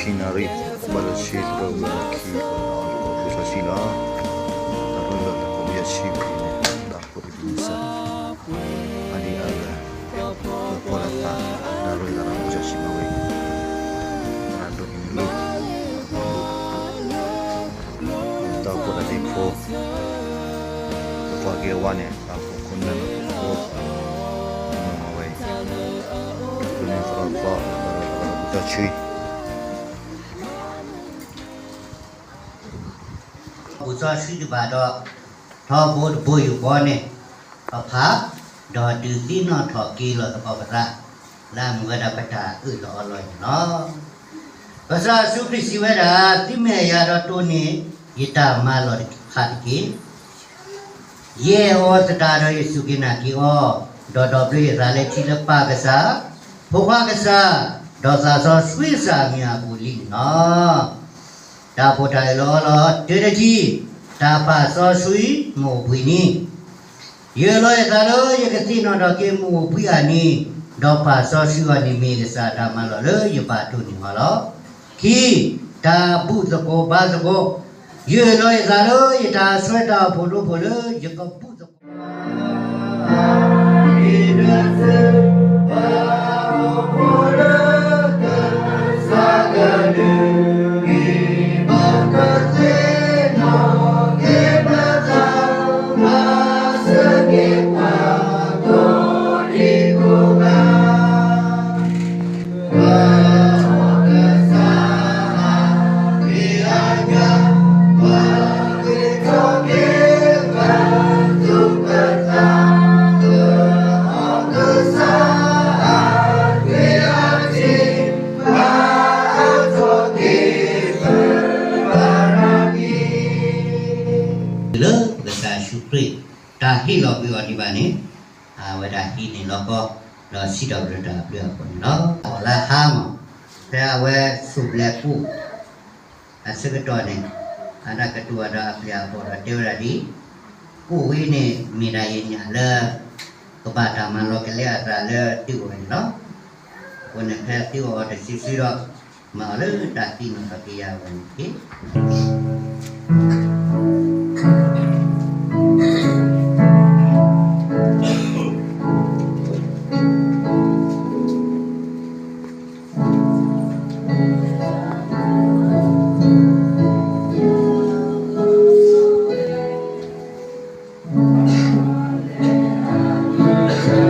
နၣ်ရံၣ်ဘၣ်လၢဆံသၢဝံၤအခံ ပကီၢ်ပူၤစီဆှံလီၤ. တၢ်ရ့လီၤတကီၢ်ပယီၤဆံပူၤန့ၣ် တၢ်ဖိတဒုန့ၣ်စၢ် အါဒံအါဂၤ ပကီၢ်လၢသး နၣ်ရံၣ်လၢတၢ်ပယီၤဆံမၤဝဲ သရၣ်ဒိၣ်အံၤမ့ၢ် တၢ်အိၣ်ဖှိၣ်တၢ်ဒ့ဖိ ပကွၢ်က့ၤအဝဲန့ၣ် တၢ်အိၣ်ဖှိၣ်ခိၣ်နၢ်လၢဖိ မၤဝဲအံၤ တၢ်ဖိန့ၣ်သရၣ်သီ လၢတၢ်ပယီၤဆံ ပူၤစီဆှံတဘၣ်ဒီး ထီဘိတဘိယူၢ်ဃီန့ၣ် ပဖး ဒီးဒုးသ့ၣ်နီၣ်ထီၣ်က့ၤလီၤသကိးပသး လၢအမ့ၢ်ဝဲဒၣ်ပတၢ်အၢၣ်လီၤအီလီၤန့ၣ်လီၤ. ကစၢ်ယ့ၣ်ၡူးခရံာ်စံးဝဲဒၣ်, သုမ့ၢ်အဲၣ်ယၤဒီးတိၢ်န့ၢ် ယတၢ်မၤလိာ်တဖၣ်တက့ၢ်. ယအဲၣ်အီၤသတးဒီးယစူၢ်က့ၤနာ်က့ၤအီၤ, ဒီးဒိးဘျၢယသးလၢထံလၢပၢ်ကစၢ်, ဖိခွါကစၢ်, ဒီးသးစီဆှံကစၢ်အမံၤအပူၤလံန့ၣ်လီၤ. တၢ်အိၣ်ဖှိၣ်တၢ်အၢၣ်လီၤအီလီၤ တၢတထံၣ်, တၢ်ပာ်စီဆှံမုၢ်အိၣ်ဘှံးနံၤ, ယအၢၣ်လီၤယသးလၢယကသ့ၣ်နီၣ်ထီၣ်က့ၤမုၢ်အိၣ်ဘှံးအနံၤ, ဒီးပာ်စီဆှံအီၤန့ၣ်မ့ၢ်ကစၢ်တၢ်မၤလိာ်လၢယပာ်တိၢ်န့ၢ်အီၤလီၤ. ခံ, တၢ်ဘူၣ်သကိးဘါသကိး, ယအၢၣ်လီၤယသးလၢယတၢ်ဆှၢတၢ်အိၣ်ဖှိၣ်ဒိၣ်ဖှိၣ်လၢယကဘူၣ်သကိး လၢပကစၢ်ယ့ၣ်ၡူးခရံာ် တၢ်ဟ့ၣ်လီၤကွံာ်အီၤဒံးဘၣ်န့ၣ် အဝဲဒၣ်ဟံးန့ၢ်လီၤကီ ဒီးစံးထီၣ်ပတြၢၤတၢ်အဘျုးအဖှိၣ်န့ၣ်လီၤ. အီၣ်လၢဟါမး ဖဲအဝဲဆူၣ်ဘျဲးပူၤ အဆၢကတီၢ်န့ၣ် အတၢ်ကတိၤအီၤဒီးအပျဲၢ်အဘီၣ်ဒီးတဲဝဲဒၣ်ဒ်အံၤ, ကိၣ်ဝဲန့ၣ် မ့ၢ်ဒၣ်ယညၣ်လၢ ကဘၣ်တၢ်မၤလီၤကလဲအသးလၢသုအိၣ်ဝဲန့ၣ်လီၤ. အဃိန့ၣ်ဖဲသုအီၣ်အီၤတစုစုဒီး မၤအီၤလၢတၢ်သ့ၣ်နီၣ်ထီၣ်က့ၤယၤအဂီၢ်န့ၣ်တက့ၢ်. ဝံၤဒီးဟံးန့ၢ်လီၤခီဒီးစံး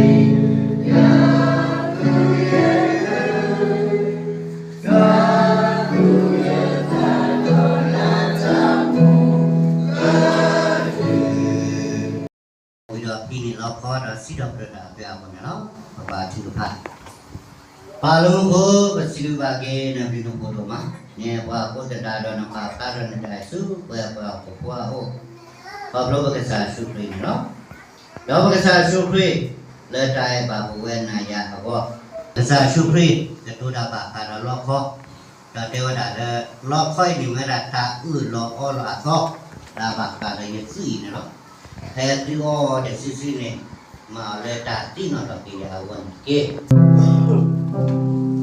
ထီၣ်ပတြၢၤတၢ်အဘျုးအဖှိၣ်န့ၣ်လီၤ. ပဘါထုကဖၣ်. ပၢ်လၢမူခိၣ်, ပစံးဘျုးဘၣ်က့ၤနဘျုးနဖှိၣ်ဒိၣ်မး, န့ၣ်ပှၤအဃိသတးဒီးနဘၣ်ဃးဒီးနတၢ်အဲၣ်ဆူပှၤပှၤဟီၣ်ခိၣ်ဖိအအိၣ်, ခီဖျိပကစၢ်ယ့ၣ်ၡူးခရံာ်န့ၣ်လီၤ. ဒီးပကစၢ်ယ့ၣ်ၡူးခရံာ် လၢတၢ်အဲၣ်ဘၣ်ပဝဲနၤယၤအဂီၢ်, ကစၢ်ယ့ၣ်ၡူးခရံာ် ကတိၤတၢ်ဘၣ်ဃးဒီးလီခီ, ဒီးတဲဝဲဒၣ်လၢ လီခီအံၤန့ၣ်မ့ၢ်ဝဲဒၣ်တၢ်အၢၣ်လီၤအီလီၤအသီ လၢအဘၣ်ဃးဒီးယသုအံၤန့ၣ်လီၤ. ဖဲသုအီအီၤတစုစုန့ၣ် မၤအီၤလၢတၢ်သ့ၣ်နီၣ်ထီၣ်က့ၤယၤအဂီၢ်န့ၣ်တက့ၢ်.